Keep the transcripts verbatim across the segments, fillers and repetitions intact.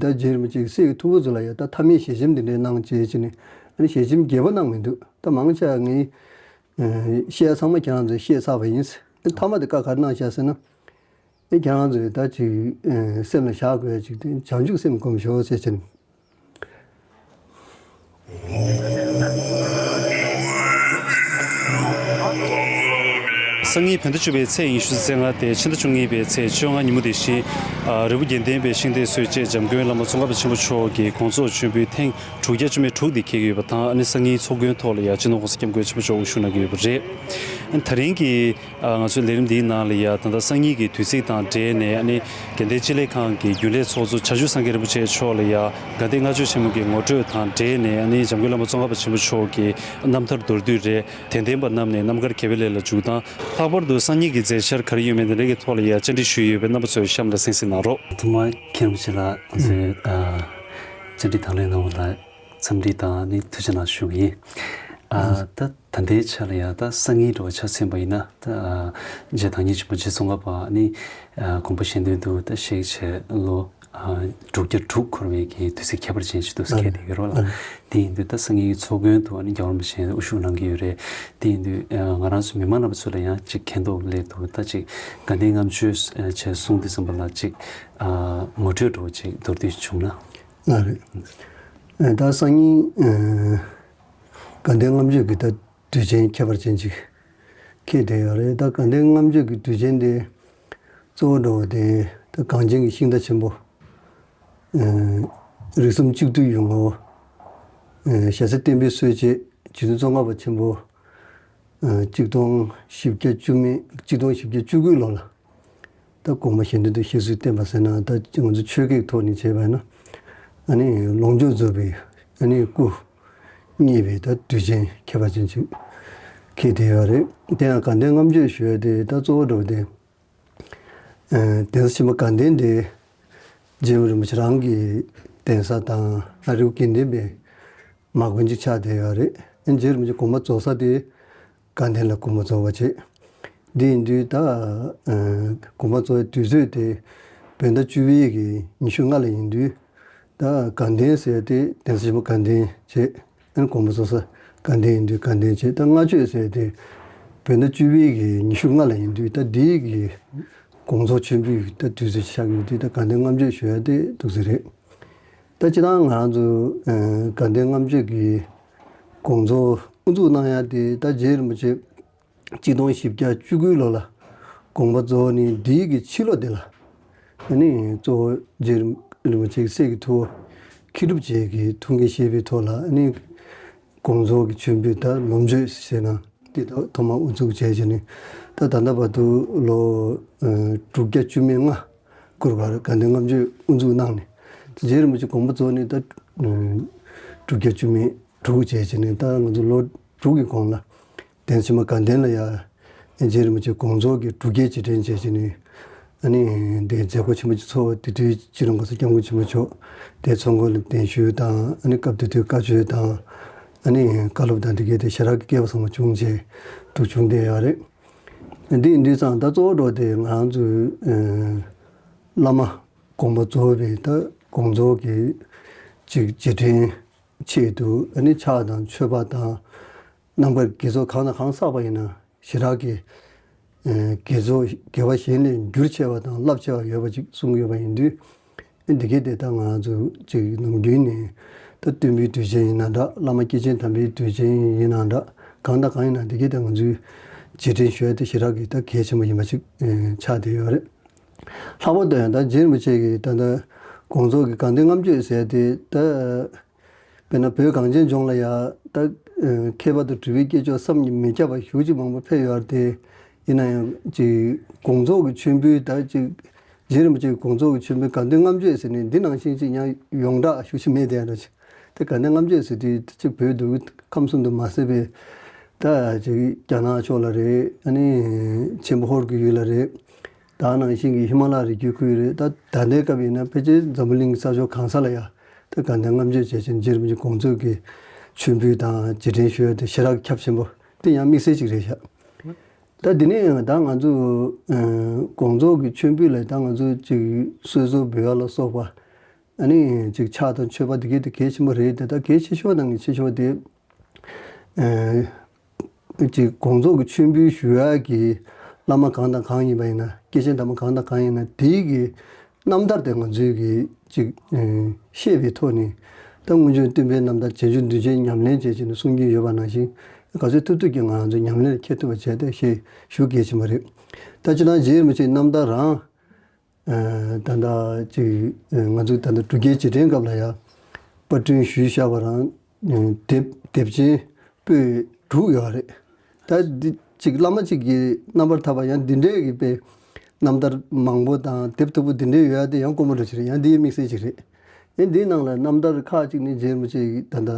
ད་རྗེ་རིན་པོ་ཆེ་གི་སྲས་ཀྱི་ཐུ་བོ་ཚོ་ལ་ཡང་ད་མཐའ་མའི་ཞལ་ཆེམས་འདི་འདྲའི་གནང་བྱས་བྱས་ནས། ཨ་ནི་ཞལ་ཆེམས་རྒྱས་པོ་གནང་མི་འདུག་ད་མང་ཆེ་བ་ངས་ཨ་བཤད་ཡ་ཚང་མ་ཁྱེད་རང་ཚོས་བཤད་ཚར་བ་ཡིན། ཨ་ནི་མཐའ་མ་དེ་བཀའ་ག་རེ་གནང་བཞག་ཟེར་ན། ཨེ་ཁྱེད་རང་ཚོས་ད་ཅིག་ཨེ་སེམས་ལ་བཞག་དགོས་ཅིག་དེ་བྱང་ཆུབ་སེམས་སྒོམ་ཤོག་ཟེར་བྱས་ནས། སང་ཉིན་བོད་ཟླ་བཅུ་པའི་ཚེས་ཉི་ཤུ་རྩ་ལྔ་སྟེ་ཕྱི་ཟླ་བཅུ་གཉིས་པའི་ཚེས་བཅོ་ལྔ་ཉིན་མོ་དེ་བཞིན། ཨ་རི་བོ་དགེ་ལྡན་པའི་ཤིང་རྟའི་སྲོལ་འབྱེད་འཇམ་མགོན་བླ་མ་ཙོང་ཁ་པ་ཆེན་པོ་མཆོག་གི་དགོངས་རྫོགས་མཆོད་འབུལ་ཐེངས་དྲུག་བརྒྱ་བཅུ་མེད་དྲུག་དེ་འཁེལ་གྱི་ཡོད་པ་དང་། ཨ་ནི་སང་ཉིན་ཚོགས་མགོན་ཐོག་ལ་ཡང་སྤྱི་ནོར་༸གོང་ས་༸སྐྱབས་མགོན་ཆེན་པོ་མཆོག་དབུ་བཞུགས་གནང་གི་ཡོད་པ་རེད། ཨ་ནི་ད་རིང་གི་ཨ་ང་ཚོའི་ལས་རིམ་འདིའི་ནང་ལ་ཡང་ད་ལྟ་སང་ཉིན་གྱི་དུས་ཚིགས་དང་འབྲེལ་ནས། ཨ་ནི་དགེ་ལྡན་སྤྱི་ལེ་ཁང་གི་རྒྱུན་ལས་ཚོགས་གཙོ་བྱང་ཆུབ་སངས་རྒྱས་རིན་པོ་ཆེ་མཆོག་ལ་ཡང་དགའ་ལྡན་ལྔ་མཆོད་ཆེན་མོ་གི་ངོ་སྤྲོད་དང་འབྲེལ་ནས། ཨ་ནི་འཇམ་མགོན་བླ་མ་ཙོང་ཁ་པ་ཆེན་པོ་མཆོག་གི་རྣམ་ཐར་མདོར་བསྡུས་རེད། དད་ལྡན་པ་རྣམས་ནས་རྣམ་དཀར་དགེ་བའི་ལས་ལ་འཇུག་སྟངས། ལྷག་པར་དུ་སང་ཉིན་གྱི་མཛད་འཆར་ག་རེ་ཡོད་མེད་དེ་འདྲ་གི་ཐོག་ལ་ཡང་བཅར་འདྲི་ཞུས་ཡོད་པས། རྣམ་པ་ཚོས་གཤམ་ལ་གསན་གཟིགས་གནང་རོགས། ཐོག་མར་མཁན་རིན་པོ་ཆེ་ལགས། ང་ཚོའི་ཨ་བཅར་འདྲི་དང་ལེན་གནང་བ་ལ་འཚམས་འདྲི་དང་ནི་ཐུགས་རྗེ་གནང་ཞུ་གི་ཡིན། ཨ་ད་ད་ལྟའི་ཆ་ལ་ཡང་ད་སང་ཉིན་འདྲ་བོ་ཆ་མཚོན་པ་ཡིན་ན། ད་ཨ་རྗེ་བདག་ཉིད་ཆེན་པོ་རྗེ་ཙོང་ཁ་པ་ནི་ཨ་དགོངས་པ་གཞན་དོན་དུ་ད་གཤེགས་བྱས་ལོ་ཨ་དྲུག་བརྒྱ་དྲུག་འཁོར་བའི་གི་དུས་ཚིགས་ཁྱད་པར་ཅན་ཞིག་ཏུ་འཁེལ་བསྡད་ཡོད་རེད་བ་ལ། དེ་ཡིན་དུས་ད་སང་ཉིན་ཚོགས་མགོན་དུ་ཨ་ནི་རྒྱལ་བ་རིན་པོ་ཆེ་དབུ་བཞུགས་གནང་གི་ཡོད་རེད། དེ་ཡིན་དུས་ཨ་ང་རང་ཚོ་མི་མང་རྣམ་པ་ཚོ་ལ་ཡང་ཅིག་མཁྱེན་རྟོགས་སླད་དུ་ད་ཅིག་དགའ་ལྡན་ལྔ་མཆོད་ཨ་བྱས་གསུངས་དུས་ཙམ་པ་ལ་ཅིག་ཨ་ངོ་སྤྲོད་འདྲ་བོ་ཅིག་མདོར་བསྡུས་བྱུང་ན། ལགས་རེད། ཨ་ད་སང་ཉིན་ཨ་དགའ་ལྡན་ལྔ་མཆོད་ཀྱི་ད་དུས་ཆེན་ཁྱད་པར་ཅན་ཅིག་འཁེལ་བསྡད་ཡོད་རེད། ད་དགའ་ལྡན་ལྔ་མཆོད་ཀྱི་དུས་ཆེན་དེ་གཙོ་བོ་འདྲ་བོ་དེ་ད་གངས་ཅན་གྱི་ཤིང་རྟ་ཆེན་པོ། ཨ་རིགས་གསུམ་གཅིག་བསྡུས་ཡོང་ངོ་། ཨ་ཞྭ་སེར་བསྟན་པའི་སྲོལ་འབྱེད་རྗེ་བཙུན་ཙོང་ཁ་པ་ཆེན་པོ། ཨ་གཅིག་སྟོང་བཞི་བརྒྱ་བཅུ་མེད་གཅིག་སྟོང་བཞི་བརྒྱ་བཅུ་དགུའི་ལོ་ལ། ད་དགོངས་པ་གཞན་དོན་དུ་གཤེགས་ཚུལ་བསྟན་པ་ཟེར་ན། ད་ང་ཚོ་ཆོས་སྐད་ཐོག་ནས་བྱས་པ་ཡིན་ན། ཨ་ནི་ལོངས་སྤྱོད་རྫོགས་པའི་ཨ་ནི་སྐུ་བརྙེས་པའི་ད་དུས་ཆེན་ཁྱད་པར་ཅན་ཅིག་འཁེལ་བསྡད་ཡོད་རེད། དེ་ཡང་དགའ་ལྡན་ལྔ་མཆོད་ཞུ་ཡ་དེ་ད་གཙོ་བོ་འདྲ་བོ་དེ། ཨ་གདན་ས་ཆེན་པོ་དགའ་ལྡན་དེ་རྗེ་རིན་པོ་ཆེ་རང་གི་གདན་ས་དང་། ཨ་རི་བོ་དགེ་ལྡན་པའི་མ་དགོན་ཅིག་ཆགས་བསྡད་ཡོད་རེད། ཨ་རྗེ་རིན་པོ་ཆེ་དགོངས་པ་རྫོགས་ས་དེ་དགའ་ལྡན་ལ་དགོངས་པ་རྫོགས་པ་བྱས། འདི་ཡིན་དུས་ད་ཨ་དགོངས་པ་རྫོགས་པའི་དུས་ཚོད་དེ་བོད་ཟླ་བཅུ་པའི་གི་ཉི་ཤུ་ལྔ་ལ་ཡིན་དུས། ད་དགའ་ལྡན་ཟེར་ཏེ་གདན་ས་ཆེན་པོ་དགའ་ལྡན་བྱས། ཨ་ནི་དགོངས་པ་རྫོགས་ས་དགའ་ལྡན་ཡིན་དུས་དགའ་ལྡན་བྱས། ད་ལྔ་མཆོད་ཟེར་ཏེ་བོད་ཟླ་བཅུ་པའི་གི་ཉི་ཤུ་ལྔ་ལ་ཡིན་དུས། ད་འདིའི་གི་དགོངས་རྫོགས་མཆོད་འབུལ་ད་དུས་ཚོད་ཆགས་ཀྱི་ཡོད་དུས། ད་དགའ་ལྡན་ལྔ་མཆོད་ཞུ་ཡ་དེ་འདུག་ཟེར་རེད། ད་སྤྱིར་བཏང་ང་རང་ཚོ་ཨ་དགའ་ལྡན་ལྔ་མཆོད་ཀྱི་དགོངས་རྫོགས་དབུ་འཛུགས་གནང་ཡ་དེ་ད་རྗེ་རིན་པོ་ཆེ་གཅིག་སྟོང་བཞི་བརྒྱ་བཅུ་དགུའི་ལོ་ལ་དགོངས་པ་རྫོགས་ནས། འདིའི་གི་ཕྱི་ལོ་དེ་ལ་ཨ་ནི་གཙོ་བོ་རྗེ་རིན་པོ་ཆེ་གི་སྲས་ཀྱི་ཐུ་བོ་མཁས་གྲུབ་རྗེ་གི་ཐུགས་འགན་བཞེས་པའི་ཐོག་ལ། ཨ་ནི་དགོངས་རྫོགས་ཀྱི་མཆོད་འབུལ་ད་ལོངས་སྤྱོད་ཟེར་ན་དེ་ཐོག་ཐོག་མར་དབུ་འཛུགས་བྱས་བྱས་ནས། ད་ད་ལྟ་བར་དུ་ལོ་ཨ་དྲུག་བརྒྱ་བཅུ་མེད་ལྔ་འཁོར་བར་དགའ་ལྡན་ལྔ་མཆོད་དབུ་འཛུགས་གནང་ནས། རྗེ་རིན་པོ་ཆེ་དགོངས་པ་རྫོགས་ནས་ད་ཨ་དྲུག་བརྒྱ་བཅུ་མེད་དྲུག་བྱས་བྱས་ནས། ད་ང་ཚོ་ལོ་དྲུག་གི་གོང་ལ་གདན་ས་ཆེན་མོ་དགའ་ལྡན་ལ་ཡ་རྗེ་རིན་པོ་ཆེ་དགོངས་རྫོགས་ཀྱི་སྒྲུབ་སྐལ་རྗེས་དྲན་བྱས་བྱས་ནས། ཨ་ནི་དེ་མཛད་སྒོ་ཆེན་པོ་ཅིག་ཚོགས། དེ་དུས་སྤྱི་ནོར་༸གོང་ས་༸སྐྱབས་མགོན་ཆེན་པོ་མཆོག་དེ་ཚོགས་མགོན་ལ་གདན་ཞུ་དང་། ཨ་ནི་སྐབས་དེ་དུས་བཀའ་ཆོས་དང་། ཨ་ནི་བཀའ་སློབ་དང་དེ་གའི་དེ་ཞལ་རག་གི་སྐལ་བ་ཚང་མ་བྱུང་བྱས་འདུག་བྱུང་བསྡད་ཡོད་རེད། འདི་ཡིན་དུས་ཙང་ད་གཙོ་བོ་འདྲ་བོ་དེ་ང་རང་ཚོའི་ཨ་བླ་མ་དགོངས་པ་རྫོགས་པའི་ད་དགོངས་རྫོགས་ཀྱི་ཅིག་རྗེས་དྲན་ཆེད་དུ། ཨ་ནི་ཕྱག་དང་མཆོད་པ་དང་། རྣམ་དཀར་དགེ་ཚོགས་གང་དང་གང་བསགས་པ་ཡིན་ན་ཞེ་དྲག་གི་ཨ་དགེ་ཚོགས་དགེ་བ་གཞན་ལས་འགྱུར་ཆེ་བ་དང་རླབས་ཆེ་བ་ཡོད་པ་ཅིག་གསུང་གི་ཡོད་པ་ཡིན་དུས། ཨ་འདི་གའི་དེ་ད་ང་ཚོ་ཅིག་ནམ་རྒྱུན་ནས་ད་སྟོན་པའི་དུས་ཆེན་ཡིན་ན་འདྲ། བླ་མ་སྐྱེས་ཆེན་དམ་པའི་དུས་ཆེན་ཡིན་ན་འདྲ། གང་དང་གང་ཡིན་ན་འདི་གའི་དེ་ང་ཚོའི་རྗེས་དྲན་ཞུ་ཡ་དེ་ཞེ་དྲག་གི་ད་གལ་ཆེན་པོ་ཡིན་པ་ཅིག་ཨ་ཆགས་བསྡད་ཡོད་རེད། ལྷག་པར་དུ་ཡང་ད་རྗེ་རིན་པོ་ཆེ་གི་ད་ལྟ་དགོངས་རྫོགས་ཀྱི་དགའ་ལྡན་ལྔ་མཆོད་ཟེར་དེ་ད། དཔེར་ན་བོད་གངས་ཅན་ལྗོངས་ལ་ཡ་ད་ཨ་མཁས་པ་དང་གྲུབ་པའི་སྐྱེས་མཆོག་བསམ་གྱིས་མི་ཁྱབ་པ་ཞེ་ཅིག་མང་པོ་ཕེབས་ཡོད་རེད་དེ། ཡིན་ན་ཡང་ཅིག་དགོངས་རྫོགས་ཀྱི་མཆོད་འབུལ་ད་ཅིག་རྗེ་རིན་པོ་ཆེའི་དགོངས་རྫོགས་ཀྱི་མཆོད་འབུལ་དགའ་ལྡན་ལྔ་མཆོད་ཟེར་ནས་འདི་ནང་བཞིན་ཅིག་ཡང་ཡོངས་གྲགས་ཞེ་ཅིག་མེད་དེ་ཡང་འདྲ་ཅིག་དེ་དགའ་ལྡན་ལྔ་མཆོད་ཟེར་དུས་ད་ཅིག་བོད་འདི་ཁམས་གསུམ་དུ་མ་ཟད་པའི་ད་ཅིག་རྒྱ་ནག་ཕྱོགས་ལ་རེད། ཨ་ནི་ཆེན་པོ་ཧོར་གྱི་ཡུལ་ལ་རེད། ད་ནང་བཞིན་གྱི་ཧི་མ་ལ་རི་རྒྱུད་ཁུལ་རེད། ད་ད་ལྟའི་སྐབས་ཡིན་ན་ཕལ་ཆེར་འཛམ་བུ་གླིང་གི་ས་ཕྱོགས་གང་ས་ལ་ཡ་ད་དགའ་ལྡན་ལྔ་མཆོད་བྱས་ཤིང་རྗེ་རིན་པོ་ཆེ་དགོངས་རྫོགས་ཀྱི་མཆོད་འབུལ་དང་རྗེས་དྲན་ཞུ་ཡ་དེ་ཞེ་དྲག་ཁྱབ་ཆེན་པོ་དེ་ཡང་དམིགས་བསལ་ཅིག་རེད་ཤག་ད་དེ་ནས་ཡང་ད་ང་ཚོ་ཨ་དགོངས་རྫོགས་ཀྱི་མཆོད་འབུལ་ལ་ད་ང་ཚོ་ཅིག་གསོལ་ཚོགས་འབུལ་བ་ལ་སོགས་པ། ཨ་ནི་ཅིག་ཕྱག་དང་མཆོད་པ་དེ་གས་དེ་གལ་ཆེན་པོ་རེད། དེ་ད་གལ་ཆེ་ཤོས་ནང་གི་ཆེ་ཤོས་དེ། ཨ། ཅིག་དགོངས་རྫོགས་ཀྱི་མཆོད་འབུལ་ཞུ་ཡག་གི་བླ་མ་གང་དང་གང་ཡིན་པ་ཡིན་ན། སྐྱེས་ཆེན་དམ་པ་གང་དང་གང་ཡིན་ན། དེའི་གི་རྣམ་ཐར་དེ་ང་ཚོས་གི་ཅིག་ཨ། ཤེས་པའི་ཐོག་ནས། ད་སྔོན་བྱོན་སྟོན་པའི་རྣམ་ཐར་རྗེས་འཇུག་གདུལ་བྱའི་ཉམས་ལེན་བྱས་བྱས་ནས་གསུང་གི་ཡོད་པ་ནང་བཞིན། ག་ཚོད་ཐུབ་ཐུབ་ཀྱིས་ང་ཚོ་ཉམས་ལེན་ལ་འཁྱེར་ཐུབ་པ་བྱས་ཏེ་ཞེས་ཞུ་གལ་ཆེན་པོ་རེད། ད་སྤྱིར་བཏང་རྗེ་རིན་པོ་ཆེའི་རྣམ་ཐར་རང་། ཨ། ད་ལྟ་ཅིག་ཨ། ང་ཚོས་ད་ལྟ་འབྲུག་རྒྱལ་རྗེས་དྲན་སྐབས་ལ་ཡང་པར་སྐྲུན་ཞུས་བཞག་པ་རང་། ཨ། དེབ་དེབ་ཆེན་པོད་དྲུག་ཡོད་རེད། ད་འདི་ཅིག་བླ་མ་ཅིག་གི་རྣམ་པར་ཐར་པ་ཡང་འདི་འདྲའི་གི་དཔེ་རྣམ་ཐར་མང་པོ་དང་དེབ་མཐུག་པོ་འདི་འདྲའི་ཡོད་ཡ་དེ་ཡང་དཀོན་པོ་འདྲ་ཅིག་རེད། ཡང་འདི་ཡི་དམིགས་བསལ་ཅིག་རེད། ཡང་འདིའི་ནང་ལ་རྣམ་ཐར་ཁག་ཅིག་ནི་རྗེ་རིན་པོ་ཆེ་གི་ད་ལྟ།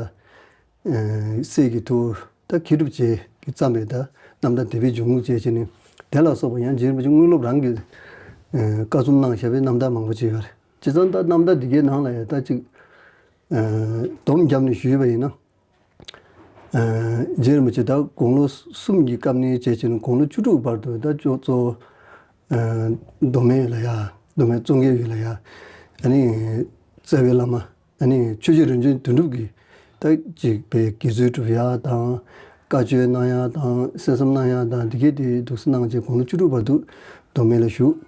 ཨ། སྲས་ཀྱི་ཐུ་བོ་ད་མཁས་གྲུབ་རྗེ་གིས་བརྩམས་པའི་ད་རྣམ་ཐར་དེབ་པའི་འབྱུང་ཁུངས་བཅས་བྱས་ནས། དེ་ལ་སོགས་པ་ཡང་རྗེ་རིན་པོ་ཆེ་དངོས་སློབ་རང་གིས་ཨ། བཀའ་རྩོམ་གནང་བཞག་པའི་རྣམ་ཐར་མང་པོ་ཅིག་ཡོད་རེད། བྱས་ཙང་ད་རྣམ་ཐར་འདི་གའི་ནང་ལ་ཡང་ད་ཅིག་ཨ། སྡོམ་བརྒྱབ་ནས་ཞུས་པ་ཡིན་ན། ཨ། རྗེ་རིན་པོ་ཆེ་ད་དགུང་ལོ་གསུམ་གྱི་སྐབས་ནས་བྱས་བྱས་ནས་དགུང་ལོ་བཅུ་དྲུག་བར་དུ་ད་གཙོ་གཙོ་ཨ། མདོ་སྨད་ལ་ཡ། མདོ་སྨད་ཙོང་ཁའི་ཡུལ་ལ་ཡ། ཨ་ནི་རྩ་བའི་བླ་མ། ཨ་ནི་ཆོས་རྗེ་རིམ་བྱོན་དོན་གྲུབ་ཀྱིས་ད་ཅིག་དཔེ་དགེ་ཚུལ་སྒྲུབ་ཡག་དང་། བཀའ་ཆོས་གནང་ཡག་དང་། གསན་བསམ་གནང་ཡག་དང་། འདི་གས་དེ་འདུག་སེ་གནང་བྱས་དགུང་ལོ་བཅུ་དྲུག་བར་དུ་མདོ་སྨད་ལ་བཞུགས།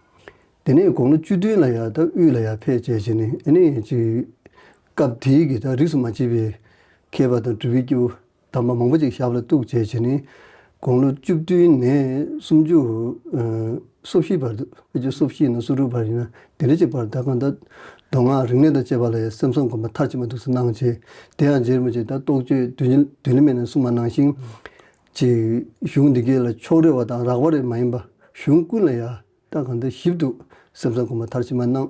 དེ་ནས་དགུང་ལོ་བཅུ་བདུན་ལ་ཡ་ད་དབུས་ལ་ཡ་ཕེབས་བྱས་བྱས་ནས། ཨ་ནི་ཅིག་སྐབས་དེའི་གི་ད་རིས་སུ་མ་ཆད་པའི་མཁས་པ་དང་གྲུབ་པའི་སྐྱེས་བུ་དམ་པ་མང་པོ་ཅིག་ཞབས་ལ་གཏུགས་བྱས་བྱས་ནས། དགུང་ལོ་བཅུ་བདུན་ནས་སུམ་ཅུ། ཨ། སོ་བཞི་བར་དུ། ཕལ་ཆེར་སོ་བཞི་ཡིན་ན་སོ་དྲུག་བར་ཡིན་ན། དེ་འདྲ་ཅིག་བར་ད་གང་ལྟར་མདོ་སྔགས་རིག་གནས་དང་བཅས་པ་ལ་ཡང་སེམས་བཟང་སྒོམ་པ་མཐར་ཕྱིན་པ་འདུག་སེ་གནང་བྱས། དེ་ཡང་རྗེ་རིན་པོ་ཆེ་ད་རྟོགས་བརྗོད་མདུན་མདུན་ལམ་ནས་གསུངས་པ་ནང་བཞིན། ཅིག་གཞུང་འདི་གའི་ལ་ཕྱོགས་རིས་པ་དང་རགས་པ་རེ་མ་ཡིན་པ། གཞུང་ཀུན་ལ་ཡང་ད་གང་ལྟར་ཞིབ་ཏུ་སེམས་བཟང་སྒོམ་པ་མཐར་ཕྱིན་པ་གནང་།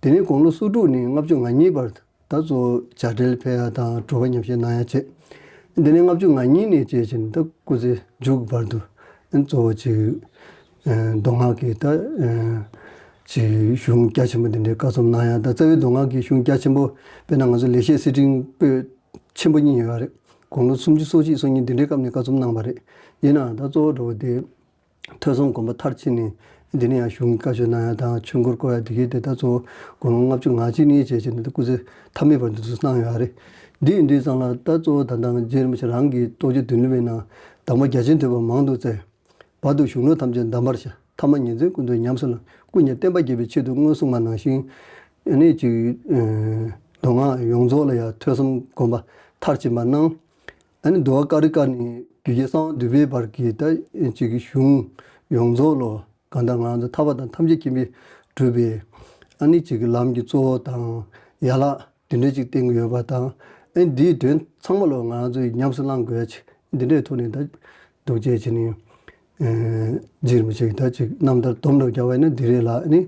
དེ་ནས་དགུང་ལོ་སོ་དྲུག་ནས་ལྔ་བཅུ་ང་གཉིས་བར། ད་གཙོ་བོ་བྱ་བྲལ་ཕེབས་ཡག་དང་། གྲུབ་པ་ཉམས་བཞེས་གནང་ཡག་བྱས། འདི་ནས་ལྔ་བཅུ་ང་གཉིས་ནས་བྱས་བྱས་ནས་ད་སྐུ་ཚེ་མཇུག་གི་བར་དུ། ཨ། གཙོ་བོ་ཅིག་ཨ། མདོ་སྔགས་ཀྱི་ད། ཨ། ཅིག་གཞུང་རྒྱ་ཆེན་པོ་འདི་འདྲའི་བཀའ་རྩོམ་གནང་ཡག་དང་། རྩ་བའི་མདོ་སྔགས་ཀྱི་གཞུང་རྒྱ་ཆེན་པོ། དཔེར་ན་ང་ཚོ་ལེགས་བཤད་གསེར་ཕྲེང་པོད་ཆེན་པོ་གཉིས་ཡོད་རེད། དགུང་ལོ་སུམ་ཅུ་སོ་གཅིག་སོ་གཉིས་འདི་འདྲའི་སྐབས་ནས་བཀའ་རྩོམ་གནང་བ་རེད། ཡིན་ནའང་ད་གཙོ་བོ་འགྲོ་བ་དེ། ཐོས་བསམ་སྒོམ་པ་མཐར་ཕྱིན་ནས། འདི་ནས་ཡང་གཞུང་བཀའ་ཆོས་གནང་ཡག་དང་། ཆོས་འཁོར་བསྐོར་ཡག་འདི་གས་དེ་ད་གཙོ་བོ་དགུང་ལོ་ལྔ་བཅུ་ང་གཅིག་ནས་བྱས་བྱས་ནས་ད་སྐུ་ཚེ་མཐའ་མའི་བར་དུ་འདུག་སེ་གནང་ཡོད་རེད། འདི་ཡིན་དུས་ཙང་ལ་ད་གཙོ་བོ་ད་ལྟ་རྗེ་རིན་པོ་ཆེ་རང་གི་རྟོགས་བརྗོད་མདུན་ལམ་པའི་ནང་། གདམས་པ་རྒྱ་ཆེན་ཐོས་པ་མང་དུ་བཙལ། བར་དུ་གཞུང་ལུགས་ཐམས་ཅད་བསྡམས་པར་བྱ། ཐ་མ་ཉིན་མཚན་ཀུན་ཏུ་ཉམས་སུ་བླང་། སྐུ་གཉིས་བསྟན་པ་རྒྱས་པའི་ཆེད་དུ་བསྔོས་གསུངས་པ་ནང་བཞིན། ཨ་ནི་ཅིག་ཨ། མདོ་སྔགས་ཡོངས་རྫོགས་ལ་ཡང་ཐོས་བསམ་སྒོམ་པ་མཐར་ཕྱིན་པ་གནང་། ཨ་ནི་འདུལ་བ་ཀ་རི་ཀ་ནས་རྒྱུད་རྒྱལ་གསང་བ་འདུས་པའི་བར་གྱི་ད་ཅིག་གི་གཞུང་ཡོངས་རྫོགས་ལོ། གང་ལྟར་ང་ཚོ་ཐར་པ་དང་ཐམས་ཅད་མཁྱེན་པའི་གྲུབ་པའི། ཨ་ནི་ཅིག་གི་ལམ་གྱི་གཙོ་བོ་དང་ཡན་ལག་དེ་འདྲ་ཅིག་བསྟན་གྱི་ཡོད་པ་དང་། ཨ་ནི་འདིའི་དོན་ཚང་མ་ལོ་ང་ཚོས་ཉམས་སུ་བླང་དགོས་ཡ་ཅིག་འདི་འདྲའི་ཐོག་ནས་ད་འདུག་བྱས་བྱས་ནས། ཨ། རྗེ་རིན་པོ་ཆེ་གི་ད་ཅིག་རྣམ་ཐར་སྡོམ་འདྲ་བརྒྱབ་པ་ཡིན་ན་འདི་རེད་ལ། ཨ་ནི་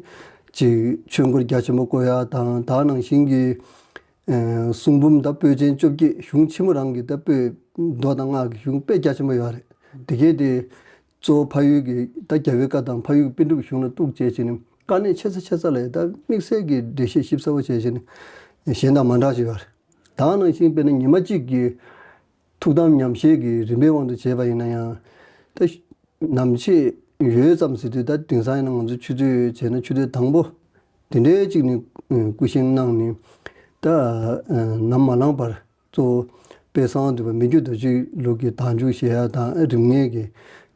ཅིག་ཆོས་འཁོར་རྒྱ་ཆེན་པོ་བསྐོར་ཡ་དང་། ད་ནང་བཞིན་གྱི། ཨ། གསུང་འབུམ་ད་པོད་ཆེན་བཅོ་བརྒྱད། གཞུང་ཆེན་མོ་རང་གི་ད་པོད་མདོ་དང་སྔགས་ཀྱི་གཞུང་དཔེ་རྒྱ་ཆེན་པོ་ཡོད་རེད། དེ་གས་དེ་གཙོ་བོ་ཕ་ཡུལ་གྱི་ད་རྒྱལ་བའི་བཀའ་དང་ཕ་ཡུལ་གྱི་པཎ་གྲུབ་གཞུང་ལ་གཏུགས་བྱས་བྱས་ནས། དཀའ་གནད་ཆེ་ས་ཆེ་ས་ལ་ད་དམིགས་བསལ་གྱི་འགྲེལ་བཤད་ཞིབ་ཚགས་པོ་བྱས་བྱས་ནས་གཞན་དང་མ་འདྲ་ཞིག་ཡོད་རེད། ད་ནང་བཞིན་དཔེར་ན་ཉི་མ་གཅིག་གི་ཐུགས་དམ་ཉམས་བཞེས་ཀྱི་རིམ་པའི་དབང་དུ་བྱས་པ་ཡིན་ན་ཡང་། ད་ནམ་ཕྱེད་ཡོལ་ཙམ་ཟེར་དུས། ད་དེང་སང་ཡིན་ན་ང་ཚོ་ཆུ་ཚོད་བྱས་ན་ཆུ་ཚོད་དང་པོ་དེ་འདྲའི་གཅིག་ནས་སྐུ་བཞེངས་གནང་ནས། ད་ནམ་མ་ལངས་བར་གཙོ་བོ་དཔལ་གསང་བ་འདུས་པ་མི་བསྐྱོད་རྡོ་རྗེའི་ལུགས་ཀྱི་དལ་འབྱོར་བཞེས་ཡ་དང་། རིམ་ལྔའི་གི་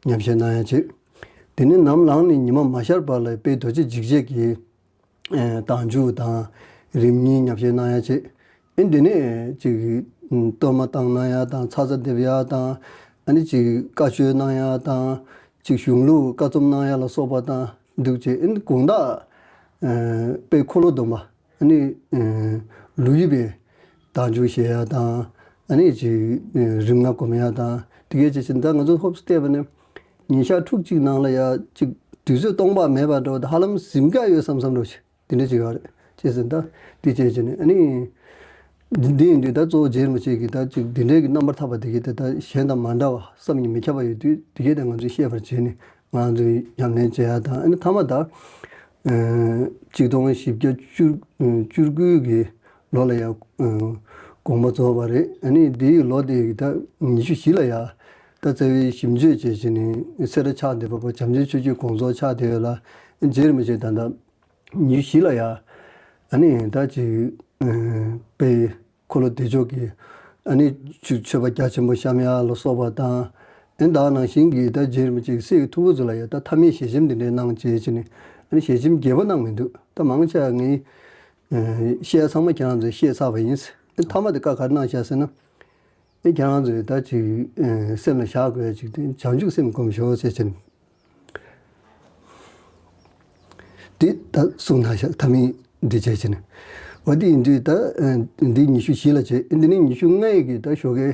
ཉམས་བཞེས་གནང་ཡ་བྱས། དེ་ནས་ནམ་ལངས་ནས་ཉི་མ་མ་ཤར་བར་ལ་དཔལ་རྡོ་རྗེ་འཇིགས་བྱེད་ཀྱི་ཨ། དལ་འབྱོར་དང་རིམ་གཉིས་ཉམས་བཞེས་གནང་ཡ་བྱས། ཨ་ནི་འདི་ནས་ཅིག་གཏོར་མ་བཏང་གནང་ཡ་དང་། ཚར་གསོལ་འདེབས་ཡ་དང་། ཨ་ནི་ཅིག་བཀའ་ཆོས་གནང་ཡ་དང་། ཅིག་གཞུང་ལུགས་བཀའ་རྩོམ་གནང་ཡ་ལ་སོགས་པ་དང་འདུག་བྱས། ཨ་ནི་དགོང་དག་ཨ། དཔལ་འཁོར་ལོ་སྡོམ་པ། ཨ་ནི་ཨ། ལོ་རྒྱུས་པའི་དལ་འབྱོར་བཞེས་ཡ་དང་། ཨ་ནི་ཅིག་ཨ། རིམ་ལྔ་སྒོམ་ཡ་དང་། དེ་གས་བྱས་བྱས་ད་ང་ཚོ་ཧོབ་སྟེ་བལྟས་པ་ནི། ཉིན་ཞག་ཕྲུགས་གཅིག་ནང་ལ་ཡ་ཅིག་དུས་ཚོད་སྟོང་པ་མེད་པ་འདྲ་བོ་དང་། ཧ་ལམ་གཟིམ་ག་ཡོད་བསམ་བསམ་འདྲ་བོ་ཞིག་དེ་འདྲ་ཅིག་ཡོད་རེད། བྱས་ཙང་ད་དེ་བྱས་བྱས་ནས། ཨ་ནི་འདི་འདི་ཡིན་དུས་ད་གཙོ་བོ་རྗེ་རིན་པོ་ཆེ་གི་ད་ཅིག་འདི་འདྲའི་གི་རྣམ་པར་ཐར་པ་དེ་གས་དེ་ད་གཞན་དང་མ་འདྲ་བ། བསམ་གྱིས་མི་ཁྱབ་པ་ཡོད་དུས། དེ་གས་དེ་ང་ཚོས་ཤེས་པར་བྱས་ནས། ང་ཚོས་ཉམས་ལེན་བྱེད་ཡ་དང་། ཨ་ནི་མཐའ་མ་ད་ཨ། གཅིག་སྟོང་བཞི་བརྒྱ་བཅུ་བཅུ་དགུ་གི་ལོ་ལ་ཡང་ཨ། དགོངས་པ་རྫོགས་པ་རེད། ཨ་ནི་འདིའི་ལོ་དེ་ད་ཉི་ཤུ་བཞི་ལ་ཡ་ད་རྩ་བའི་ཞིབ་དཔྱོད་བྱས་བྱས་ནས་སེ་ར་ཕྱག་འདེབས་པ་པོ་བྱམས་ཆེན་ཆོས་ཀྱི་དགོངས་རྫོགས་ཕྱག་འདེབས་ཡོད་ལ། རྗེ་རིན་པོ་ཆེ་ད་ལྟ་ཉི་ཤུ་བཞི་ལ་ཡ་ ཨ་ནི་ད་ཅིག་ཨ་དཔལ་འཁོར་ལོ་བདེ་མཆོག་གི་ཨ་ནི་ཅིག་མཆོད་པ་རྒྱ་ཆེན་པོ་བཤམས་ཡ་ལ་སོགས་པ་དང་། ཨ་ནི་ད་ནང་བཞིན་གྱི་ད་རྗེ་རིན་པོ་ཆེ་གི་སྲས་ཀྱི་ཐུ་བོ་ཚོ་ལ་ཡ་ད་མཐའ་མའི་ཞལ་ཆེམས་འདི་འདྲའི་གནང་བྱས་བྱས་ནས། ཨ་ནི་ཞལ་ཆེམས་རྒྱས་པོ་གནང་མི་འདུག་ད་མང་ཆེ་བ་ངས་ཨ་བཤད་ཡ་ཚང་མ་ཁྱེད་རང་ཚོས་བཤད་ཚར་བ་ཡིན། ཨ་ནི་མཐའ་མ་དེ་བཀའ་ག་རེ་གནང་བཞག་ཟེར་ན། ཨེ་ཁྱེད་རང་ཚོས་ད་ཅིག་ཨེ་སེམས་ལ་བཞག་དགོས་ཅིག་དེ་བྱང་ཆུབ་སེམས་སྒོམ་ཤོག་ཟེར་བྱས་ནས། འདི་ད་གསུངས་གནང་བཞག་ཐ་མི་འདི་བྱས་བྱས་ནས། འོ་འདི་ཡིན་དུས་ད་ཨེ་འདི་ཉི་ཤུ་བཞི་ལ་བྱས། ཨེ་འདི་ནི་ཉི་ཤུ་ལྔ་ཡི་གི་ད་ཞོགས་ཀའི་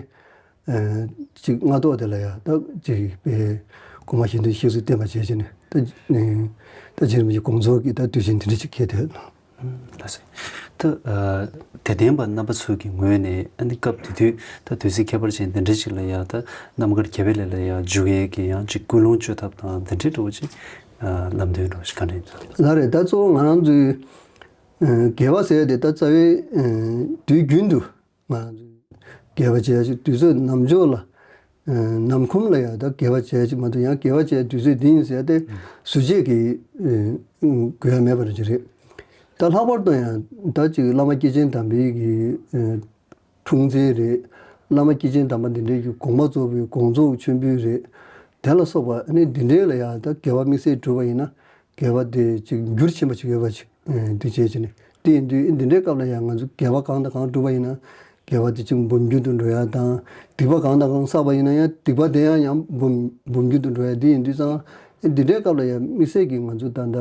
ཨེ་ཅིག་སྔ་ཐོག་དེ་ལ་ཡ་ད་ཅིག་པའི་གོང་མ་ཞལ་འདོན་གཤེགས་གསོལ་བསྟན་པ་བྱས་བྱས་ནས། ད་ཨེ་ད་རྗེ་རིན་པོ་ཆེ་དགོངས་རྫོགས་ཀྱི་ད་དུས་ཆེན་འདི་འདྲ་ཅིག་འཁེལ་ཏེ། ལགས་སོ། ད་ཨ་དད་ལྡན་པ་རྣམ་པ་ཚོ་གི་ངོས་ནས་ཨ་ནི་སྐབས་དེ་དུས་ད་དུས་ཚིགས་ཁྱད་པར་ཅན་དེ་འདྲ་ཞིག་ལ་ཡ་ད་རྣམ་དཀར་རྒྱལ་བའི་ལས་ལ་ཡ་འཇུག་ཡས་ཀྱི་ཡང་ཅིག་སྐུལ་སློང་བཅོས་ཐབས་དང་དེ་འདྲའི་འགྲོ་བ་ཅིག་ཨ་ལམ་སྟོན་འགྲོ་བ་ཞིག་ག་འདྲ་ཡིན་ཙང་། ལགས་རེད། ད་གཙོ་བོ་ང་རང་ཚོའི་ཨ་དགེ་བ་ཟེར་ཡ་དེ་ད་རྩ་བའི་ཨ་དུས་རྒྱུན་དུ་ང་རང་ཚོའི་དགེ་བ་བྱེད་ཡ་ཅིག་དུས་ཚོད་ནམ་འཇོག་ལ། ཨ་ནམ་ཁོམ་ལ་ཡང་ད་དགེ་བ་བྱེད་ཡ་ཅིག་མ་གཏོགས་ཡང་དགེ་བ་བྱེད་ཡ་དུས་ཚོད་འདི་ཡིན་ཟེར་ཏེ་ཟུར་བཅད་ཀྱི་ཨ་དགོས་ཡ་མེད་པ་རེད་ཅིག་རེད། ད་ལྷག་པར་དུ་ཡང་ད་ཅིག་བླ་མ་སྐྱེས་ཆེན་དམ་པའི་གི་ཨ་འཁྲུངས་ཚེས་རེད། བླ་མ་སྐྱེས་ཆེན་དམ་པ་འདི་འདྲའི་གི་དགོངས་པ་རྫོགས་པའི་དགོངས་རྫོགས་མཆོད་འབུལ་རེད། དེ་ལ་སོགས་པ་ཨ་ནི་འདི་འདྲའི་ལ་ཡང་ད་དགེ་བ་དམིགས་བསལ་བསྒྲུབས་པ་ཡིན་ན། དགེ་བ་དེ་ཅིག་འགྱུར་ཆེན་པོ་ཅིག་ཡོད་པ་ཅིག་ཨ་འདི་བྱས་བྱས་ནས། དེ་ཡིན་དུས་འདི་འདྲའི་སྐབས་ལ་ཡང་ང་ཚོ་དགེ་བ་གང་དང་གང་བསྒྲུབས་པ་ཡིན་ན། དགེ་བ་དེ་ཅིག་འབུམ་འགྱུར་དུ་འགྲོ་ཡ་དང་། སྡིག་པ་གང་དང་གང་བསགས་པ་ཡིན་ན་ཡང་སྡིག་པ་དེ་ཡང་ཡང་འབུམ་འབུམ་འགྱུར་དུ་འགྲོ་ཡ་འདི་ཡིན་དུས་ཙང་། འདི་འདྲའི་སྐབས་ལ་ཡང་དམིགས་བསལ་གྱིས་ང་ཚོ་ད་ལྟ་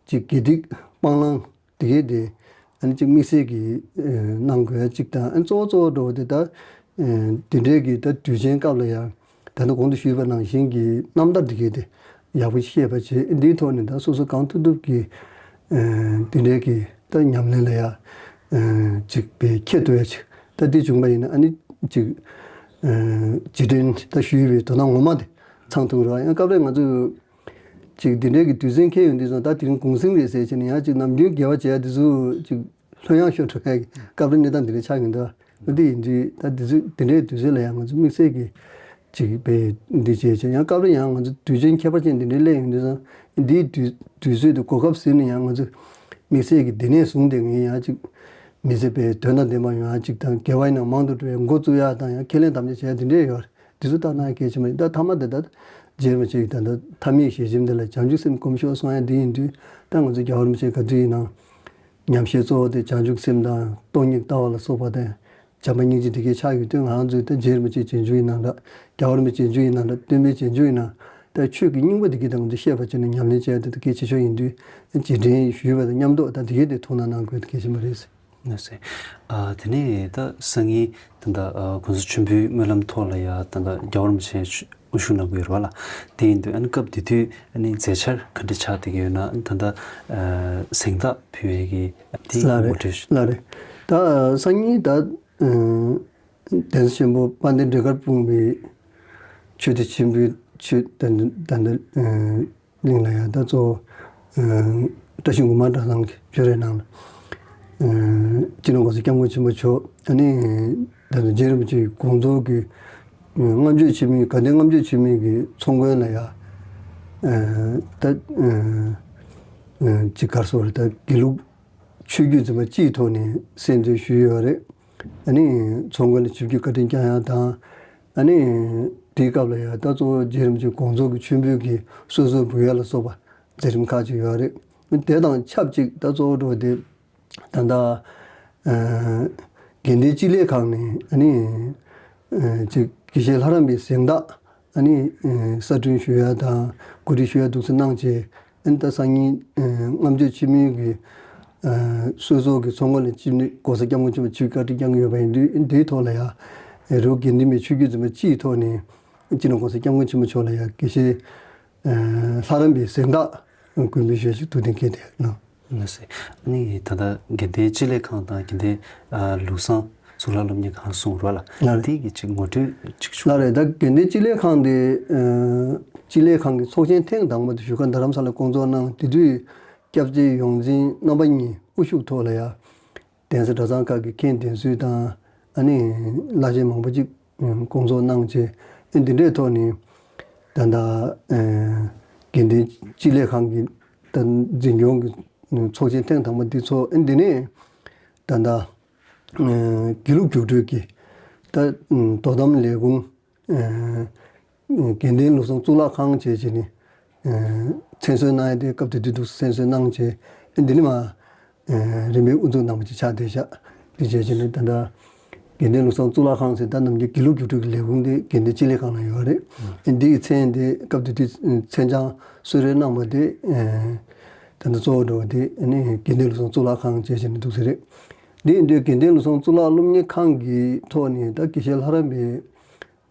ཅིག་དགེ་སྡིག་སྤང་བླང་དེ་གས་དེ་ཨ་ནི་ཅིག་དམིགས་བསལ་གྱིས་ཨ་གནང་དགོས་ཡ་ཅིག་དང་། ཨ་ནི་གཙོ་བོ་གཙོ་བོ་འགྲོ་བ་དེ་ད་ཨ་འདི་འདྲའི་གི་ད་དུས་ཆེན་སྐབས་ལ་ཡང་། ད་ནི་གོང་དུ་ཞུས་པ་ནང་བཞིན་གྱི་རྣམ་ཐར་འདི་གས་དེ་ཡག་པོ་ཤེས་པ་བྱས། འདིའི་ཐོག་ནས་ད་སོ་སོ་གང་ཐུབ་ཐུབ་ཀྱིས་ཨ་འདི་འདྲའི་གི་ད་ཉམས་ལེན་ལ་ཡ་ཨ་ཅིག་པའི་ཁྱེད་ཐུབ་ཡ་ཅིག་ད་འདི་བྱུང་པ་ཡིན་ན་ཨ་ནི་ཅིག་ཨ་རྗེས་དྲན་ད་ཞུས་པའི་དོ་སྣང་ངོ་མ་དེ་ཚང་ཐུབ་རོགས། ཡང་སྐབས་རེ་ང་ཚོས་ཅིག་འདི་འདྲའི་གི་དུས་ཚོད་འཁེལ་ཡོང་དུས་ཙང་ད་དེ་རིང་གུང་གསེང་རེད་ཟེར་བྱས་ནས་ཡང་ཅིག་ནམ་རྒྱུན་དགེ་བ་བྱེད་ཡ་དེ་ཚོ་ཅིག་ལྷོད་ཡངས་ཤོར་འགྲོ་ཡ་གི་སྐབས་རེ་གནས་སྟངས་འདི་འདྲ་ཆགས་ཡོང་འདུག་འདི་ཡིན་དུས་ད་དུས་ཚོད་འདི་འདྲའི་དུས་ཚོད་ལ་ཡང་ང་ཚོ་དམིགས་བསལ་གྱི་ཅིག་པའི་འདི་བྱས་བྱས། ཡང་སྐབས་རེ་ཡང་ང་ཚོ་དུས་ཆེན་ཁྱད་པར་ཅན་འདི་འདྲའི་སླེབས་ཡོང་དུས་ཙང་། འདིའི་དུས་དུས་ཚོད་དུ་གོ་སྐབས་ཟིན་ནས་ཡང་ང་ཚོ་དམིགས་བསལ་གྱི་འདི་ནས་བཟུང་སྟེ་ངས་ཡང་ཅིག་མི་ཚེ་པའི་དོན་དང་ལྡན་པ་ཡོང་ཡ་ཅིག་དང་། དགེ་བ་ཡིན་ན་མང་དུ་འགྲོ་ཡ་འགོ་བཙུགས་ཡ་དང་། ཡང་ཁས་ལེན་དམ་བཅའ་བྱེད་ཡ་འདི་འདྲས་ཡོད་རེད། འདི་ཚོ་ལྟ་ན་གལ་ཆེན་པོ་རེད། ད་མཐའ་མ་དེ་ད་རྗེས་མ་ཅིག་ད་ལྟ་མཐའ་མའི་ཞལ་ཆེམས་འདི་ལ་བྱང་ཆུབ་སེམས་སྒོམ་ཤོག་གསུང་ཡ་འདི་ཡིན་དུས། ད་ང་ཚོ་རྒྱལ་བ་རིན་པོ་ཆེ་ག་དུས་ཡིན་ནའང་ཉམས་བཞེས་གཙོ་བོ་དེ་བྱང་ཆུབ་སེམས་དང་སྟོང་ཉིད་ལྟ་བ་ལ་སོགས་པ་དང་། བྱམས་པ་སྙིང་རྗེ་དེ་གའི་ཆགས་ཡོད་དུས། ང་ཚོས་ད་རྗེ་རིན་པོ་ཆེའི་རྗེས་འཇུག་ཡིན་ན་འདྲ། རྒྱལ་བ་རིན་པོ་ཆེའི་རྗེས་འཇུག་ཡིན་ན་འདྲ། སྟོན་པའི་རྗེས་འཇུག་ཡིན་ན། ད་ཆོས་ཀྱི་སྙིང་པོ་དེ་གའི་ད་ང་ཚོས་ཤེས་པ་བྱས་ནས་ཉམས་ལེན་བྱས་ཏེ་ད་གལ་ཆེ་ཤོས་ཡིན་དུས། རྗེས་དྲན་ཞུས་པ་དང་མཉམ་དུ་ད་དེ་གའི་དེ་ཐུགས་སྣང་གནང་དགོས་ད་གལ་ཆེན་པོ་རེད། ལགས་སོ། ཨ་དེ་ནས་ད་སང་ཉིན་ད་ལྟ་ཨ་གོང་ས་ཆེན་པོའི་སྨོན་ལམ་ཐོག་ལ་ཡ་ད་ལྟ་རྒྱལ་བ་རིན་པོ་ཆེ་དབུ་བཞུགས་གནང་གི་ཡོད་རེད་པ་ལགས། དེ་ཡིན་དུས་ཨ་ནི་སྐབས་དེ་དུས་ཨ་ནི་མཛད་འཆར་ག་འདྲ་ཆགས་བསྡད་ཀྱི་ཡོད་ན། ད་ལྟ་ཨ་གཟེངས་རྟགས་ཕུལ་བའི་གི་དེ་ལགས་རེད། ངོ་སྤྲོད་ཞུ། ལགས་རེད། ད་སང་ཉིན་ད་ཨ་གདན་ས་ཆེན་པོ་དཔལ་ལྡན་འབྲས་དཀར་སྤུངས་པའི་ཆོས་སྡེ་ཆེན་པོའི་ཆོས་ད་ད་ད་ཨ་གླིང་ལ་ཡང་ད་གཙོ་བོ་ཨ་བཀྲ་ཤིས་སྒོ་མང་གྲྭ་ཚང་གི་བརྒྱུད་རིམ་ནང་ལ་ཨ་སྤྱི་ནོར་༸གོང་ས་༸སྐྱབས་མགོན་ཆེན་པོ་མཆོག་ཨ་ནི་ད་ལྟ་རྗེ་རིན་པོ་ཆེའི་དགོངས་རྫོགས་ཀྱི་ཨ་མངའ་གཅོད་ཆེན་མོའི་དགའ་ལྡན་མངའ་གཅོད་ཆེན་མོའི་གི་ཚོགས་མགོན་ལ་ཡང་ཨ་ད་ཨ་ཨ་ཅིག་ག་རེ་ཟེར་དགོས་རེད། ད་དགེ་ལུགས་ཆོས་བརྒྱུད་འཛིན་པ་སྤྱིའི་ཐོག་ནས་གསན་བསྡུར་ཞུས་ཡོད་རེད། ཨ་ནི་ཚོགས་མགོན་ལ་ཆིབས་བསྒྱུར་བཀའ་དྲིན་བསྐྱང་ཡ་དང་། ཨ་ནི་དེའི་སྐབས་ལ་ཡང་ད་གཙོ་བོ་རྗེ་རིན་པོ་ཆེ་དགོངས་རྫོགས་ཀྱི་མཆོད་འབུལ་གྱི་གསོལ་ཚོགས་འབུལ་ཡ་ལ་སོགས་པ་མཛད་རིམ་ཁག་ཅིག་ཡོད་རེད། དེ་དང་ཆབས་ཅིག་ད་གཙོ་བོ་འགྲོ་བ་དེ་ད་ལྟ་ཨ་དགེ་ལྡན་སྤྱི་ལས་ཁང་ནས་ཨ་ནི་ཨ་ཅིག་དགེ་བཤེས་ལྷ་རམས་པའི་གཟེངས་རྟགས་ཨ་ནི་ཨ་གསར་སྐྲུན་ཞུ་ཡ་དང་གོ་སྒྲིག་ཞུ་ཡ་འདུག་སེ་གནང་བྱས། ཨ་ནི་ད་སང་ཉིན་ཨ་མངའ་གཅོད་ཆེན་མོའི་གི་ཨ་གསོལ་ཚོགས་ཀྱི་ཚོགས་མགོ་ལ་ཆིབས་བསྒྱུར་༸གོང་ས་༸སྐྱབས་མགོན་ཆེན་པོ་ཆིབས་བསྒྱུར་བཀའ་དྲིན་བསྐྱང་གི་ཡོད་པ་ཡིན་དུས། ཨ་ནི་དེའི་ཐོག་ལ་ཡང་ཨ་རི་བོ་དགེ་ལྡན་པའི་ཆོས་བརྒྱུད་འཛིན་པ་སྤྱིའི་ཐོག་ནས་སྤྱི་ནོར་༸གོང་ས་༸སྐྱབས་མགོན་ཆེན་པོ་མཆོག་ལ་ཡང་དགེ་བཤེས་ཨ་ལྷ་རམས་པའི་གཟེངས་རྟགས་འབུལ་འབུལ་ཞུ་ཡ་ཞིག་ཐུགས་གཏན་འཁེལ་ཏེ་གནང་། ལགས་སོ། ཨ་ནི་ད་ལྟ་དགེ་ལྡན་སྤྱི་ལས་ཁང་དང་དགེ་ལྡན་ཨ་ལུགས་བཟང་གཙུག་ལག་སློབ་གཉེར་ཁང་གསུངས་རོགས་ལ། ལགས་རེད། དེ་གི་ཅིག་ངོ་སྤྲོད་ཅིག་ཞུ། ལགས་རེད། ད་དགེ་ལྡན་སྤྱི་ལས་ཁང་དེ་ཨ་སྤྱི་ལས་ཁང་གི་ཚོགས་ཆེན་ཐེངས་དང་པོ་དེ་བཞུགས་སྒར་རྡ་རམ་ས་ལར་བསྐོང་ཚོགས་གནང་། དེ་དུས་སྐྱབས་རྗེ་ཡོངས་འཛིན་རྣམ་པ་གཉིས་དབུ་བཞུགས་ཐོག་ལ་ཡ་གདན་ས་གྲྭ་ཚང་ཁག་གི་མཁན་གདན་ཟུར་དང་། ཨ་ནི་བླ་ཆེན་མང་པོ་ཅིག་བསྐོང་ཚོགས་གནང་བྱས། ཨ་འདི་འདྲའི་ཐོག་ནས་ད་ལྟ་ཨ་དགེ་ལྡན་སྤྱི་ལས་ཁང་གི་ད་འཛིན་སྐྱོང་གི་ ཚོགས་ཆེན་ཐེངས་དང་པོ་འདི་ཚོགས། ཨ་འདི་ནས་ད་ལྟ་དགེ་ལུགས་རྒྱུགས་སྤྲོད་ཀྱི་ད་དོ་དམ་ལས་ཁུངས། དགེ་ལྡན་ལུགས་བཟང་གཙུག་ལག་ཁང་བཅས་བྱས་ནས་མཚན་གསོལ་གནང་ཡ་དེ་སྐབས་དེ་དུས་འདུག་མཚན་གསོལ་གནང་བྱས། འདི་ནི་མ་རིམ་པས་དབུ་འཛུགས་གནང་བ་ཅིག་ཆགས་བསྡད་ཤག་འདི་བྱས་བྱས་ནས་ད་ལྟ་དགེ་ལྡན་ལུགས་བཟང་གཙུག་ལག་ཁང་ཟེར། ད་ནམ་རྒྱུན་དགེ་ལུགས་རྒྱུགས་སྤྲོད་ཀྱི་ལས་ཁུངས་དེ་དགེ་ལྡན་སྤྱི་ལེ་ཁང་ལ་ཡོད་རེད། འདི་ཡི་མཚན་དེ་སྐབས་དེ་དུས་མཚན་བྱང་གསོལ་རས་གནང་བ་དེ་ད་ལྟ་གཙོ་བོ་འགྲོ་བ་དེ་ནི་དགེ་ལྡན་ལུགས་བཟང་གཙུག་ལག་ཁང་བཅས་བྱས་ནས་འདུག་ཟེར་རེད། འདི་ཡིན་དུས་དགེ་ལྡན་ལུགས་བཟང་གཙུག་ལག་སློབ་གཉེར་ཁང་གི་ཐོག་ནས་ད་དགེ་བཤེས་ལྷ་རམས་པའི་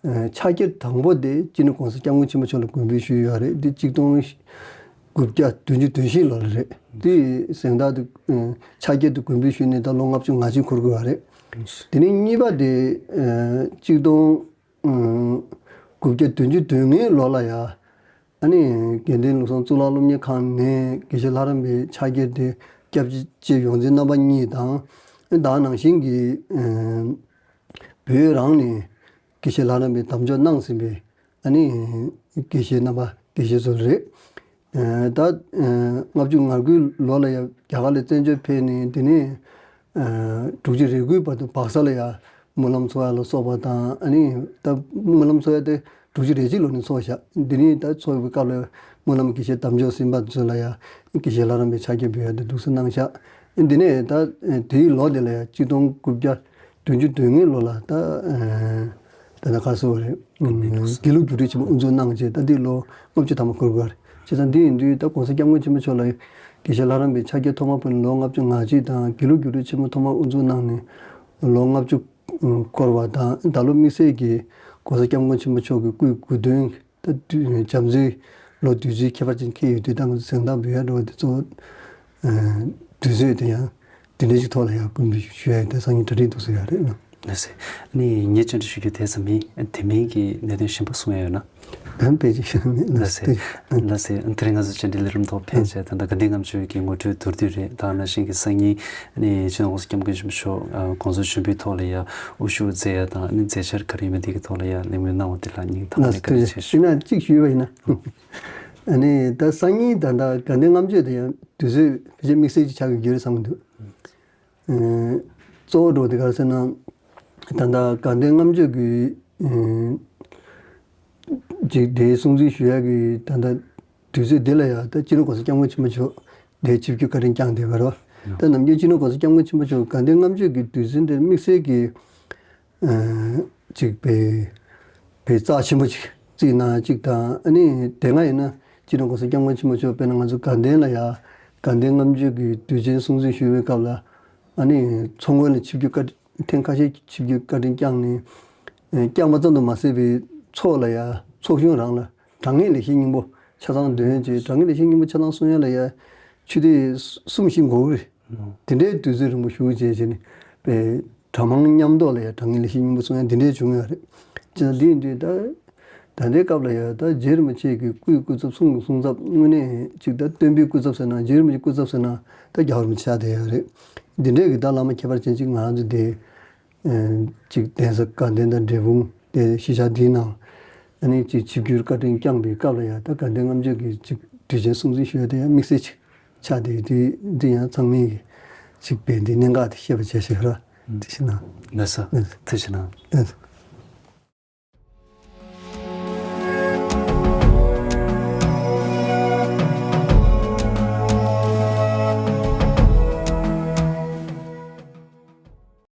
ཕྱག་འཁྱེར་དང་པོ་དེ་སྤྱི་ནོར་ྋགོང་ས་ྋསྐྱབས་མགོན་ཆེན་པོ་མཆོག་ལ་དགོངས་འབུལ་ཞུས་ཡོད་རེད། འདི་གཅིག་སྟོང་དགུ་བརྒྱ་བདུན་ཅུ་དོན་བཞི་ལོ་ལ་རེད། དེ་གཟེངས་རྟགས་དེ་ཕྱག་འཁྱེར་དེ་དགོངས་འབུལ་ཞུས་ནས་ད་ལོ་ལྔ་བཅུ་ང་གཅིག་འཁོར་དགོས་པ་རེད། དེ་ནས་གཉིས་པ་དེ་གཅིག་སྟོང་དགུ་བརྒྱ་བདུན་ཅུ་དོན་ལྔའི་ལོ་ལ་ཡ། ཨ་ནི་དགེ་ལྡན་ལུགས་བཟང་གཙུག་ལག་སློབ་གཉེར་ཁང་ནས་དགེ་བཤེས་ལྷ་རམས་པའི་ཕྱག་འཁྱེར་དེ་སྐྱབས་རྗེ་ཡོངས་འཛིན་རྣམ་པ་གཉིས་དང་། ད་ནང་བཞིན་གྱི་བོད་རང་ནས་དགེ་བཤེས་ལྷ་རམས་པའི་དམ་འཇོག་གནང་ཟིན་པའི་ཨ་ནི་དགེ་བཤེས་རྣམ་པ་དགེ་བཤེས་ཚོ་རེད། ད་ལྔ་བཅུ་ང་དགུའི་ལོ་ལ་ཡ་རྒྱ་གར་ལ་བཙན་བྱོལ་ཕེབས་ནས། དེ་ནས་དྲུག་ཅུ་རེ་དགུའི་བར་དུ་སྦག་ས་ལ་ཡ་སྨོན་ལམ་འཚོགས་ཡ་ལ་སོགས་པ་དང་། ཨ་ནི་ད་སྨོན་ལམ་འཚོགས་ཡ་དེ་དྲུག་ཅུ་རེ་གཅིག་ལོ་ནས་འཚོགས་ཤག་འདི་ནས་ད་འཚོགས་པའི་སྐབས་ལ་སྨོན་ལམ་དགེ་བཤེས་དམ་འཇོག་ཟིན་པ་ཚོ་ལ་ཡ་དགེ་བཤེས་ལྷ་རམས་པའི་ཕྱག་འཁྱེར་འབུལ་ཡ་དེ་འདུག་སེ་གནང་ཤག་འདི་ནས་ད་དེའི་ལོ་དེ་ལ་ཡ་གཅིག་སྟོང་དགུ་བརྒྱ་བདུན་ཅུ་དོན་ལྔའི་ལོ་ལ་ད་ད་ལྟ་ག་རེ་ཟེར་དགོས་རེད། དགེ་ལུགས་རྒྱུགས་སྤྲོད་ཆེན་མོ་དབུ་འཛུགས་གནང་བྱས། ད་འདི་ལོ་ལྔ་བཅུ་ཐམ་པ་འཁོར་དགོས་རེད། བྱས་ཙང་འདི་ཡིན་དུས་ད་ྋགོང་ས་ྋསྐྱབས་མགོན་ཆེན་པོ་མཆོག་ལ་དགེ་བཤེས་ལྷ་རམས་པའི་ཕྱག་འཁྱེར་ཐོག་མ་ཕུལ་ནས་ལོ་ལྔ་བཅུ་ང་གཅིག་དང་། དགེ་ལུགས་རྒྱུགས་སྤྲོད་ཆེན་མོ་ཐོག་མ་དབུ་འཛུགས་གནང་ནས་ལོ་ལྔ་བཅུ་འཁོར་བ་དང་། ད་ལོ་དམིགས་བསལ་གྱིས་ྋགོང་ས་ྋསྐྱབས་མགོན་ཆེན་པོ་མཆོག་གི་སྐུའི་དགུང་སྟོན་ད་དུས་བྱམས་བརྩེའི་ལོ་དུས་ཚིགས་ཁྱད་པར་ཅན་འཁེལ་ཡོད་དུས། ད་ང་ཚོ་གཟེངས་རྟགས་འབུལ་ཡ་འགྲོ་བ་དེ་གཙོ་བོ་དུས་ཚོད་དེ་ཡང་དེ་འདྲ་ཞིག་ཐོག་ལ་ཡང་དགོངས་པ་ཞུ་ཡ་དེ་སང་ཉིན་གྲ་སྒྲིག་འདུག་ཟེར་ཡ་རེད། ལགས་སེ། ཨ་ནི་ངས་བཅར་འདྲི་ཞུ་རྒྱུ་དེ་ཙམ་ཡིན། དེ་མིན་གྱི་གནད་དོན་གཞན་པ་གསུང་ཡ་ཡོད་ན། ད་དཔེ་ཅིག་ཞུ་མེད། ལགས་སེ། ལགས་སེ། དེ་རིང་ང་ཚོ་བཅར་འདྲི་ལས་རིམ་ཐོག་ཕེབས་བྱས། ད་ལྟ་དགའ་ལྡན་ལྔ་མཆོད་ཀྱི་ངོ་སྤྲོད་མདོར་བསྡུས་རེད། ད་ནང་བཞིན་གྱི་སང་ཉིན་ཨ་ནི་སྤྱི་ནོར་ྋགོང་ས་ྋསྐྱབས་མགོན་ཆེན་པོ་མཆོག་ཨ་དགོངས་ཚུལ་ཞུ་འབུལ་ཐོག་ལ་ཡ་དབུ་བཞུགས་མཛད་ཡ་དང་། ཨ་ནི་མཛད་འཆར་ག་རེ་ཡིན་མིན་དེ་གི་ཐོག་ལ་ཡ་གླེང་མོལ་གནང་བ་དེ་ལ་སྙིང་ཐག་པ་ནས་བཀའ་དྲིན་ཆེ་ཞུ། ཡིན་ན་གཅིག་ཞུས་པ་ཡིན་ན། ཨ་ནི་ད་སང་ཉིན་ད་ལྟ་དགའ་ལྡན་ལྔ་མཆོད་དེ་ཡང་དུས་ཚོད་ཕལ་ཆེར་དམིགས་བསལ་ཅིག་ཆགས་ཀྱི་ཡོད་རེད་བསམ་གྱི་འདུག་ཨ་གཙོ་བོ་འགྲོ་དེ་ག་རེ་ཟེར་ན། ད་ལྟ་དགའ་ལྡན་ལྔ་མཆོད་ཀྱི་ཨ་ཅིག་དེའི་སྲུང་བརྩི་ཞུ་ཡག་གི་ད་ལྟ་དུས་ཚོད་འདི་ལ་ཡང་ད་སྤྱི་ནོར་ྋགོང་ས་ྋསྐྱབས་མགོན་ཆེན་པོ་མཆོག་དེའི་ཆིབས་བསྒྱུར་བཀའ་དྲིན་བསྐྱངས་བསྡད་པ་རེད། ད་ནམ་རྒྱུན་སྤྱི་ནོར་ྋགོང་ས་ྋསྐྱབས་མགོན་ཆེན་པོ་མཆོག་དགའ་ལྡན་ལྔ་མཆོད་ཀྱི་དུས་ཆེན་དེ་དམིགས་བསལ་གྱི་ཨ་ཅིག་དཔེ་དཔེ་རྩ་ཆེན་པོ་ཅིག་བརྩིས་གནང་ཅིག་དང་། ཨ་ནི་དེ་སྔ་ཡིན་ན་སྤྱི་ནོར་ྋགོང་ས་ྋསྐྱབས་མགོན་ཆེན་པོ་མཆོག་དཔེར་ན་ང་ཚོ་དགའ་ལྡན་ལ་ཡ་དགའ་ལྡན་ལྔ་མཆོད་ཀྱི་དུས་ཆེན་སྲུང་བརྩི་ཞུ་བའི་སྐབས་ལ། ཨ་ནི་མཚོ་སྔོན་ལ་ཆིབས་བསྒྱུར་བཀའ་ཐེངས་ཁ་ཤས་ཆིབས་བསྒྱུར་བཀའ་དྲིན་བསྐྱངས་ནས། ཨ་བསྐྱངས་པ་ཙམ་དུ་མ་ཟད་པའི་ཚོགས་ལ་ཡ་ཚོགས་གཞོན་རང་ལ་དྲང་ངེས་ལེགས་བཤད་སྙིང་པོ་ཆ་ཚང་འདོན་བྱས། དྲང་ངེས་ལེགས་བཤད་སྙིང་པོ་ཆ་ཚང་གསུང་ཡ་ལ་ཡ་ཆུ་ཚོད་གསུམ་བཞི་འགོར་གི་རེད། དེ་འདྲའི་དུས་ཚོད་རིང་པོ་བཞུགས་བྱས་བྱས་ནས་པའི་གྲྭ་མང་མཉམ་འདོགས་ལ་ཡ་དྲང་ངེས་ལེགས་བཤད་སྙིང་པོ་གསུང་ཡ་འདི་འདྲའི་བྱུང་ཡོད་རེད། བྱས་ཙང་འདི་ཡིན་དུས་ད་ད་ལྟའི་སྐབས་ལ་ཡ་ད་རྗེ་རིན་པོ་ཆེ་གི་སྐུའི་སྐུ་ཚབ་གསུང་གི་གསུང་ཚབ་དངོས་གནས་ཅིག་ད་སྟོན་པའི་སྐུ་ཚབ་ཟེར་ན། རྗེ་རིན་པོ་ཆེའི་སྐུ་ཚབ་ཟེར་ན་ད་རྒྱལ་བ་རིན་པོ་ཆེ་ཆགས་བསྡད་ཡོད་རེད། འདི་འདྲའི་གི་ད་བླ་མ་ཁྱད་པར་ཅན་ཅིག་ང་རང་ཚོ་དེ་ཨ་ཅིག་གདན་ས་དགའ་ལྡན་དང་འབྲས་སྤུངས་དེ་གཞིས་ཆགས་འདིའི་ནང་ཨ་ནི་ཅིག་ཆིབས་བསྒྱུར་བཀའ་དྲིན་བསྐྱངས་པའི་སྐབས་ལ་ཡ་ད་དགའ་ལྡན་ལྔ་མཆོད་ཀྱི་ཅིག་དུས་ཆེན་སྲུང་བརྩི་ཞུ་ཡ་དེ་ཡང་དམིགས་བསལ་ཅིག་ཆགས་བསྡད་ཡོད་དུས། འདི་ཡང་ཚང་མས་ཀྱི་ཅིག་དཔེ་འདི་གནད་འགག་དེ་ཤེས་པ་བྱས་ཤིག་ར། དེ་བཞིན་ན། ལགས་སོ། ལགས། ཐུགས་རྗེ་གནང་། ལགས་སོ།